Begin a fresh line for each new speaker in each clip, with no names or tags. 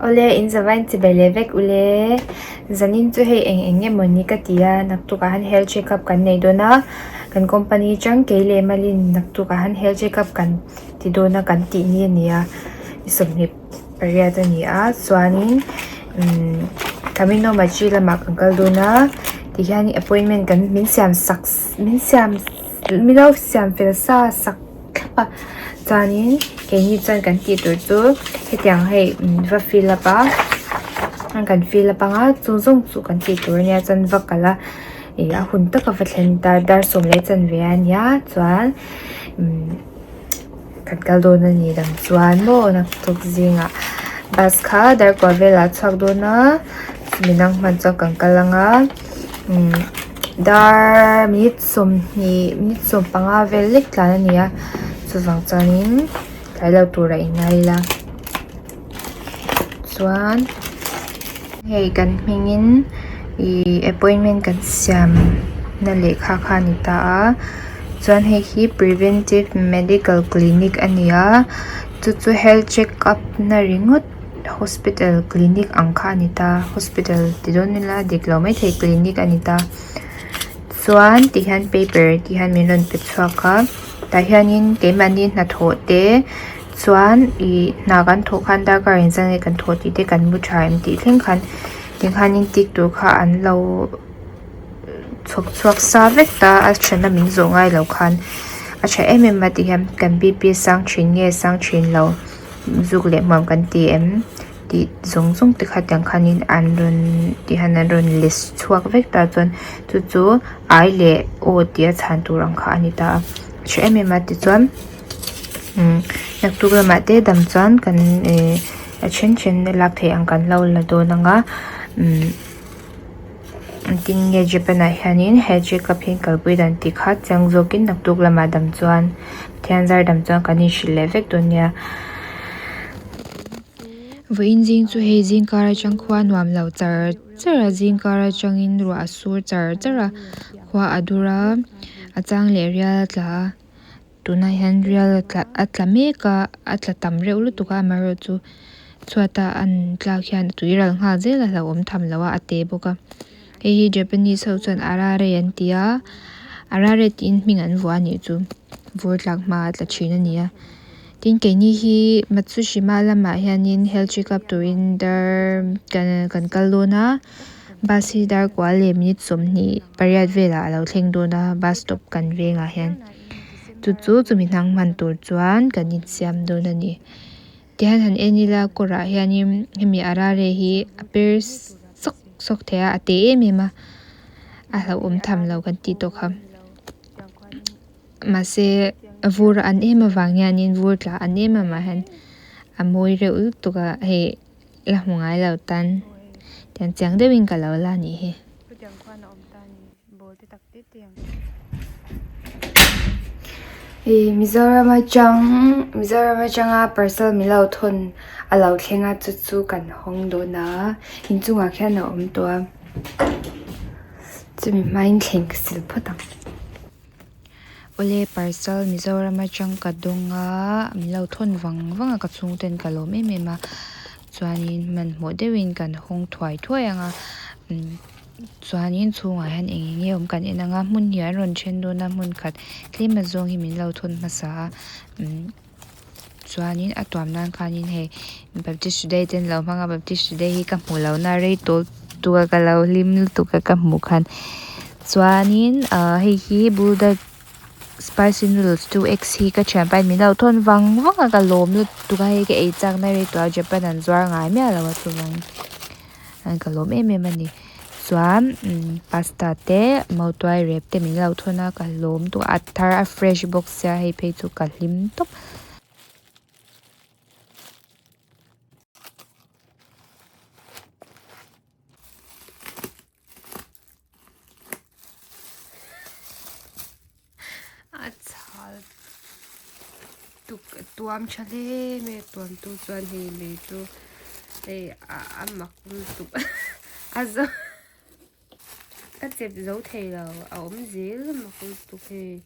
Awle in zavain chibai leh vek ule. Zanin chu hei eng eng nge mawni ka ti a, naktukah han health check up kan nei dawn a, kan company atang kei leh Malin naktukah han health check up kan ti dawn a kan tih ni a ni a, ni 20 a ni a chuanin umm Kaminomachi lamah kan kal dawn a tihian appointment kan min siam sak min siam min lo siam fel sa sak thlap a chuanin keini chuan kan tih tur chu hetiang hei va fill up a kan fill up anga chu zawng chu kan tih tur ania chuan va kal a ih a hun taka va thlen ta dar 10 chanve a nia chuan umm kan kal dawn a ni dang chuan maw naktuk zingah bus kha dar kua velah a chhuak dawn a chumi nang hman chuan kan kal anga umm dar minute 20 minute 15 vel lek tlan a ni a chuvang chuanin tlai lo turah i ngai ila chuan hei kan hmingin ih appointment kan siam na lehkha kha a ni ta a chuan hei hi preventive medical clinic a ni a chu chu health check up na ringawt hospital clinic ang kha a ni ta hospital ti dawn ila dik lo maithei clinic a ni ta. Chuan ti hian paper ti hian min rawn pe chhuak a tah hianin keimahni hnathawh te chuan ih hna kan thawh khan darkar engzat nge kan thawh tih te kan mu tha em tih thleng khan tikhanin tick tur kha an lo chhawp chhuak sa vek ta a thana min zawh ngai lo khan a tha em em a ti hian kan B P sang thin nge sang thin lo zuk leh hmuam kan ti em. Tih zawng zawng te kha tiang khanin an rawn ti hian an rawn list chhuak vek ta chuan chu chu ai leh aw tia chhan tur ang kha a ni ta a tha em em a tichuan umm naktuk lamah te dam chuan kan ihh a then then lak theih ang kan lo la dawn ang a umm engtin nge Japan ah hianin he check up hi an kalpui dan tih kha chiang zawkin naktuk lamah dam chuan Pathian zar dam chuan kan inhrilh leh vek dawn nia. Vawiin zing chu hei zing kar atang khua nuam lo char char a zing kar atangin ruah a sur char char a khua a dur a a chang leh rial a tla a tunah hian rial a tla a tla mek a a tla tam reuh lutuk a amaherawhchu chhuata an tlak hian a tui ral nghal zel a hlauhawm tham loh a a te bawk a hei hi Japanese ho chuan arare an ti a arare tiin hming an vuah a nih chu vur tlak hma a tla thin a ni a. Tin keini hi Matsushima lamah hianin health check up turin dar kan kal dawn a bus hi dar kua leh minute 28 velah a lo thleng dawn a bus stop kan vengah hian chu chu chumi hnang hman tur chuan kan insiam dawn a ni tihian han en ila kawrah hianin hemi arare hi a per sawk sawk thei a a te em em a a hlauhawm tham lo kan tih tawh kha. Mahse vur an em avang hianin vur tla an em avang hian a mawi reuh lutuk a hei la hmu ngai lo tan tiang chiang deuhin ka lo la anih hi.
Ih Mizoram atang Mizoram atanga parcel min lo thawn a lo thleng a chu chu kan hawng dawn a inchungah khian a awm tawh a chumi hmain thleng ka sil phawt ang.
Awle parcel Mizoram atang ka dawng a min lo thawn vang vang a ka chhungten ka lawm em em a chuanin hmanhmawh deuhin kan hawng thuai thuai ang a chuanin chhungah hian eng eng nge awm kan en ang a hmun hi an rawn then dawn a hmun khat tlem azawng hi min lo thawn hmasa a chuanin a tuam nan khanin hei Baptist Today te an lo hmang a Baptist Today hi ka hmuh lohna rei tawl tuk a ka lo hlim lutuk a ka hmuh khan chuanin ah hei hi buldak spicy noodles 2x hi ka thianpa in min lo thawn vang vang a ka lawm lutuk a hei ka ei chak na rei tawh a Japan an zuar ngai miah lo a chuvang ka lawm em em a ni chuan pasta te mautuai rep te min lo thawn a ka lawm tawh a thar a fresh bawk sia hei phei chu ka hlim tawp.
A chhal tuk a tuam tha hle mai a tuam tu chuan hei lei chu hei a mak lutuk a zo ka chep zo thei lo a awm zel a mak lutuk hei.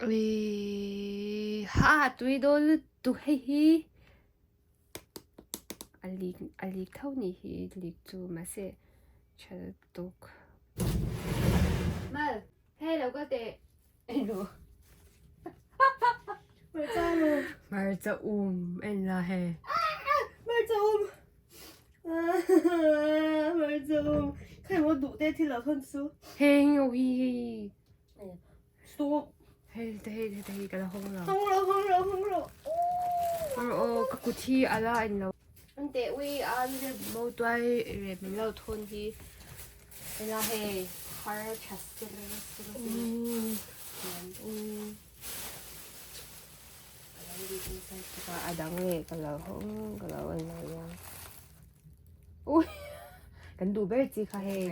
Ui ha tui dawn lutuk hei hi a lik a lik tho nih hi lik chu mahse tha lutuk. Mal hei lo kal teh elo hmarcha um en la hei.
Hmarcha um hmarcha um kha emaw duh te thil lo thawn chu.
Heng ui. Stop. Hei te hei te hei ka la hawng lo.
Hawng ro hawng ro hawng ro.
Hawng ro aw ka kut hi a la en lo. An teh ui a ni le mo tuai re min lo thun hi. Ela hei har tha sir sir sir. A dang leh ka lo hawng ka lo en lo yang. Ui kan duh ber chi kha hei.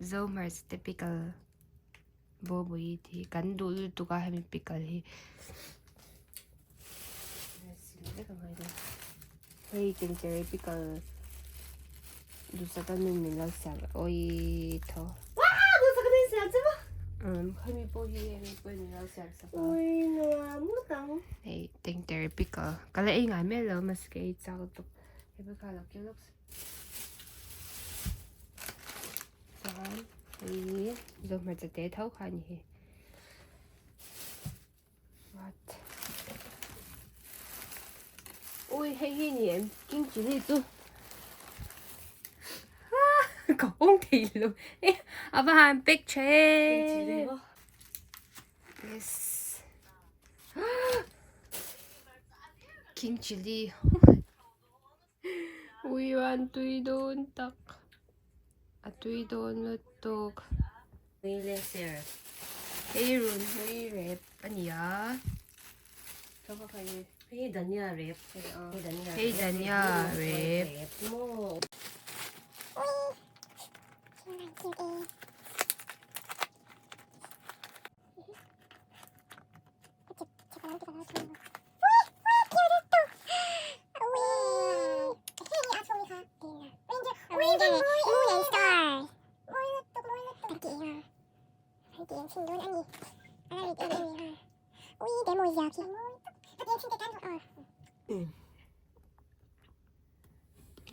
Zo hmarcha typical. Bawbui tih kan duh lutuk a hemi pickle hi hei tengtere pickle duhsaka nun min lo siam awii thaw
duhsaka nun siam che maw
um hemi pawh hi hemi pawh min lo siam sak a
ui nuam ngawt ang
hei tengtere pickle ka la ei ngai miah lo mahse ka ei chak lutuk hei pawh kha a lo keu lawk Chuan hei zo hmarcha te tho kha a ni hi. What? Ui hei hi ni em king chilli chu. Ka hawng thei lo. A va han pack tha e. Yes. King chilli. Ui an tui dawn tak a tui dawn lutuk hei run hlui rep a ni a
hei dhania rep
hei dhania rep.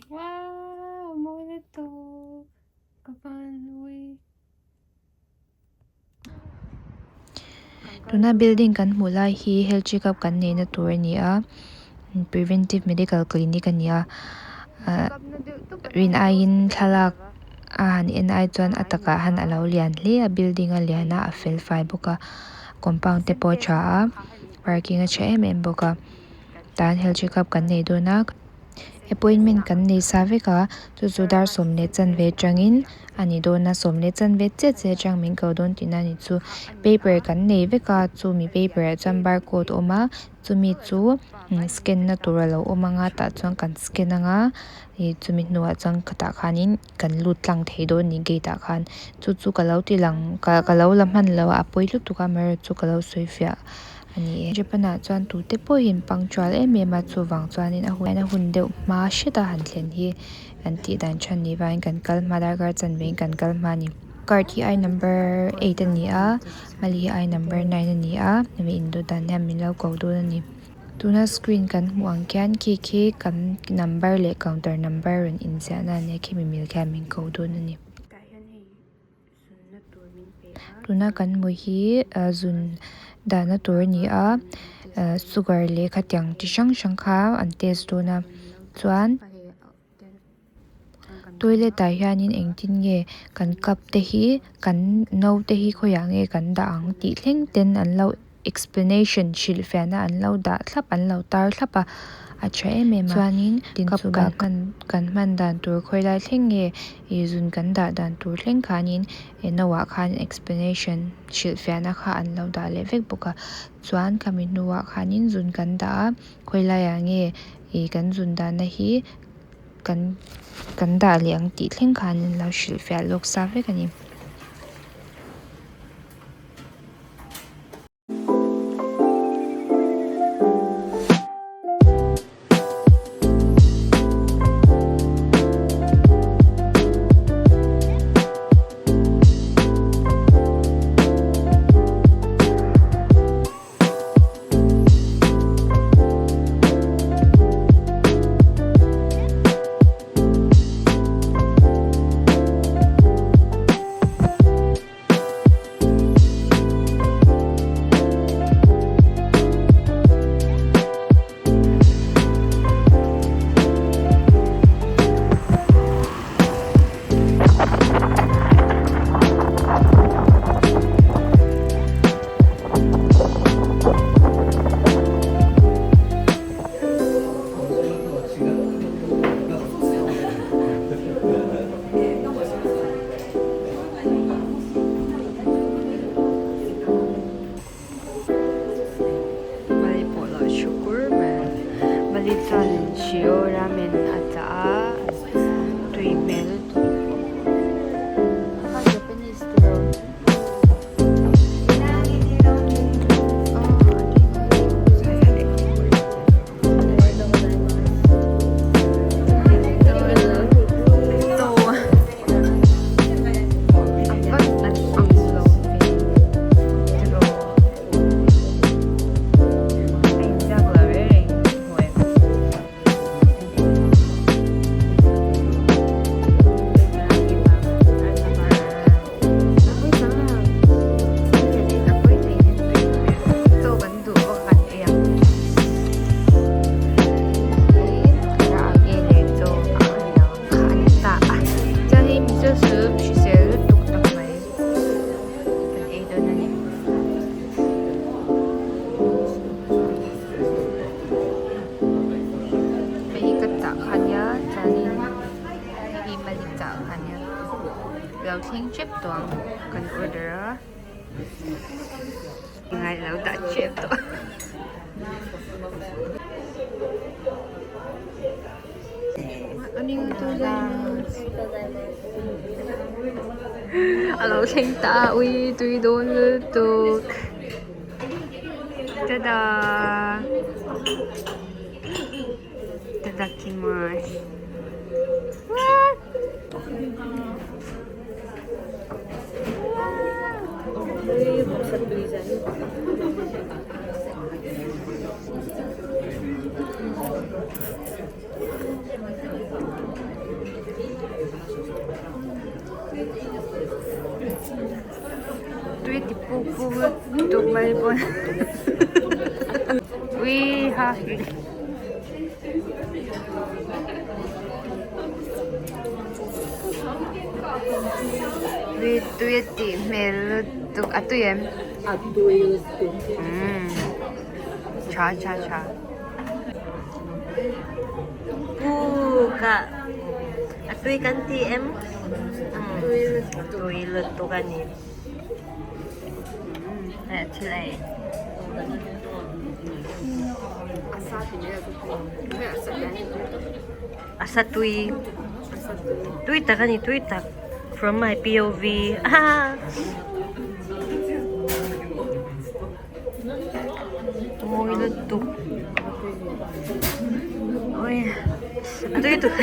Wow, mawi lutuk ka van ui.
Tuna building kan hmuh lai hi health check up kan neihna tur a ni a preventive medical clinic a ni a ahh rin aiin thlalak a han en ai chuan a takah han alo lian hle a building a lian a a fel fai bawk a compound te pawh a tha a parking a tha em em bawk a tan health check up kan nei dawn a. Appointment kan nei sa vek a chu chu dar sawm leh chanve atangin a ni dawn a sawm leh chanve chiah chiah atang min ko dawn tihna a ni chu paper kan nei vek a chumi paper ah chuan barcode a awm a chumi chu scan na tur alo awm anga tah chuan kan scan anga ih chumi hnuah chuan khatah khanin kan lut tlang thei dawn a ni gate ah khan chu chu ka lo ti lang ka lo la hman lo a a pawi lutuk a amaherawhchu ka lo sawi fiah. A ni e. Japan ah chuan tute pawhin punctual em em a chuvang chuanin a hun a hun deuh hma hret a han thlen hi an tih dan than ni vangin kan kal hma darkar chanve in kan kal hma a ni. Card hi I number eight a ni a Mali hi I number nine a ni a hemi indawt dan hian min lo ko dawn a ni. Tuna screen kan hmuh ang khian khi khi kan number leh counter number rawn inziahna a nia khimi mil khian min ko dawn a ni. Tuna kan hmuh hi zun dahna tur a ni a sugar leh khatiang chi hrang hrang kha an test dawn a chuan toilet ah hianin engtin nge kan cup te hi kan no te hi khawiah nge kan dah ang tih thleng ten an lo explanation hrilhfiahna an lo dah thlap an lo tar thlap a a tha em em a chuanin cup kan hman kan hman dan tur khawi lai thleng nge ih zun kan dah dan tur thleng khanin eh no ah khan explanation hrilhfiahna kha an lo dah leh vek bawk a chuan khami hnuah khanin zun kan dah a khawi laiah nge ih kan zun dahna hi kan kan dah leh ang tih thleng khan an lo hrilhfiah lawk sa vek a ni. chuanin hei hi Malik chah kha ania lo thleng tep tawh ang kan order a ngai lo dah tep tawh. A lo thleng ta a ui tui dawn lutuk tada itadakimasu Tui ti puk puk lutuk mai pawn ui ha. Ui tui a tih hmel lutuk a tui em?
A tui lutuk.
Umm tha tha tha.
Puk a a tui kan ti em? A tui lutuk a ni. Thil ei. A sa tui. Tui tak a ni tui tak. From my POV. Mawi lutuk. Ui a tui tuk.